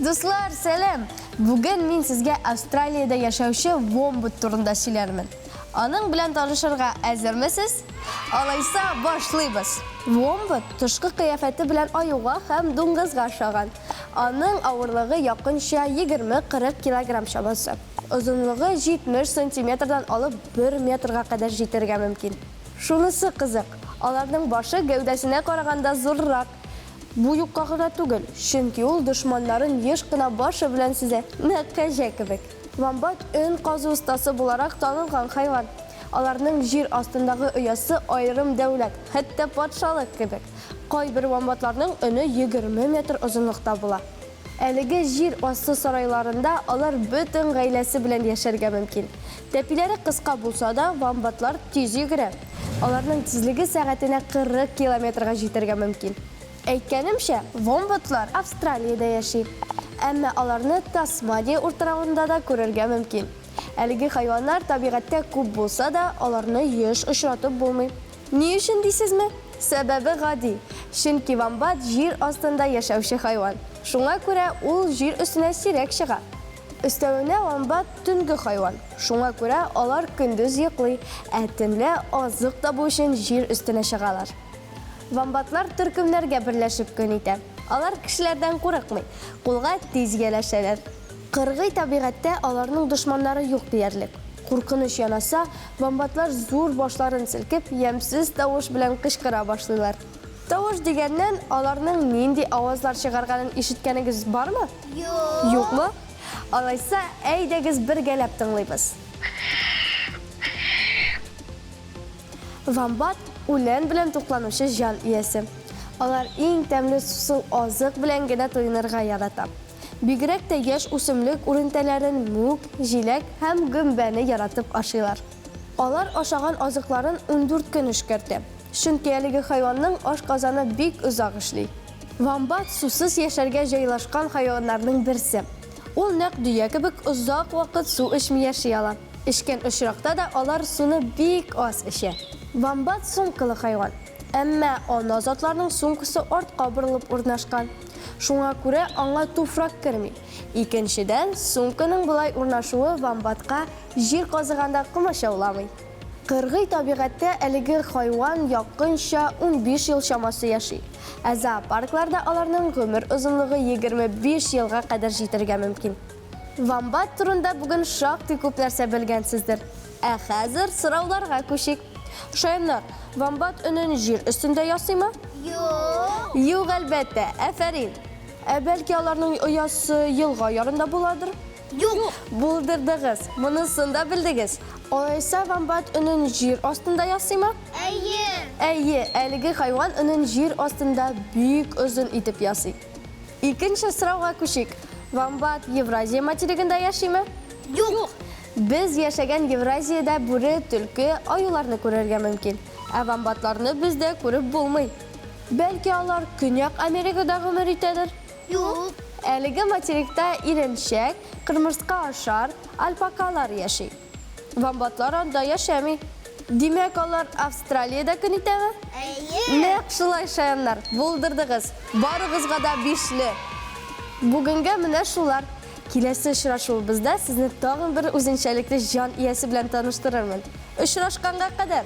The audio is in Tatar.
Дуслар, сәлам! Бүген мин сезгә Австралиядә яшәүче вомбат турында сөйләрмен. Аның белән танышырга әзермесез? Алайса, башлыйбыз! Вомбат тышкы кыяфәте белән аюга һәм дуңгызга ошаган. Аның авырлыгы якынча 20-40 килограмм чамасы. Озынлыгы 70 сантиметрдан алып бер метрга кадәр җитәргә мөмкин. Шунысы кызык, аларның башы гәүдәсенә караганда зуррак. Бу юкка гына түгел, чөнки ул дошманнарын еш кына башы белән сөзә, нәкъ кәҗә кебек. Вомбат өн казу остасы буларак танылган хайван. Аларның җир астындагы оясы аерым дәүләт, хәтта патшалык кебек. Кайбер вомбатларның өне 20 метр озынлыкта була. Әлеге җир асты сарайларында алар бөтен гаиләсе белән яшәргә мөмкин. Тәпиләре кыска булса да, вомбатлар тиз йөгерә. Аларның тизлеге сәгатенә 40 километрга җитәргә мөмкин. Әйткәнемчә, вомбатлар Австралиядә яши. Әмма аларны Тасмания утравында да күрергә мөмкин. Әлеге хайваннар табигатьтә күп булса да, аларны еш очратып булмый. Ни өчен дисезме? Сәбәбе гади, чөнки вомбат җир астында яшәүче хайван. Шуңа күрә ул җир өстенә сирәк чыга. Өстәвенә вомбат төнге хайван. Шуңа күрә алар көндез йоклый, ә төнлә азык табу өчен җир өстенә чыгалар. Вомбатлар төркемнәргә берләшеп көн итә. Алар кешеләрдән курыкмый, кулга тиз ияләшәләр. Кыргый табигатьтә аларның дошманнары юк диярлек. Куркыныч янаса, вомбатлар зур башларын селкеп, ямьсез тавыш белән кычкыра башлыйлар. Тавыш дигәннән, аларның нинди авазлар чыгарганын ишеткәнегез бармы? Юк. Юкмы? Алайса, әйдәгез бергәләп тыңлыйбыз. Вомбат, үлән белән тукланучы җан иясе. Алар иң тәмле сусыл азык белән генә туенырга ярата. Бигрәк тә яшь үсемлек үрентәләрен, мүк, җиләк һәм гөмбәне яратып ашыйлар. Алар ашаган азыкларын 14 көн эшкәртә. Чөнки әлеге хайванның ашказаны бик озак эшли. Вомбат, сусыз яшәргә җайлашкан хайваннарның берсе. Ул нәкъ дөя кебек озак вакыт су эчми яши ала. Эчкән очракта да алар суны бик аз эчә. Вомбат сумкалы хайван. Әмма ана затларның сумкасы артка борылып урнашкан. Шуңа күрә аңа туфрак керми. Икенчедән, сумканың болай урнашуы вомбатка җир казыганда комачауламый. Кыргый табигатьтә әлеге хайван якынча 15 ел чамасы яши. Ә зоопаркларда аларның гомер озынлыгы 25 елга кадәр җитәргә мөмкин. Вомбат турында бүген шактый күп нәрсә белгәнсездер. Ә хәзер сорауларга күчик. Шаяннар, вомбат өнен җир өстендә ясыймы? Юк. Юк, әлбәттә. Афәрин. Ә бәлки аларның оясы елга ярында буладыр? Юк. Булдырдыгыз. Монысын да белдегез. Алайса вомбат өнен җир астында ясыймы? Әйе. Әйе, әлеге хайван өнен җир астында бик озын итеп ясый. Икенче сорауга күчик. Вомбат Евразия материгында яшиме? Юк. Без яшәгән Евразиядә бүре, төлке, аюларны күрергә мөмкин. Ә вомбатларны бездә күреп булмый. Бәлки алар Көньяк Америкада гомер итәдер? Юк. Әлеге материкта иренчәк, кырмырска ашар, альпакалар яши. Вомбатлар анда яшәми. Димәк, алар Австралиядә көн итәме? Әйе. Нәкъ шулай, шаяннар, булдырдыгыз. Барыгызга да бишле. Бүгенгә менә шулар. Киләсе очрашуыбызда сезне тагын бер үзенчәлекле җан иясе белән таныштырырмын. Очрашканга кадәр!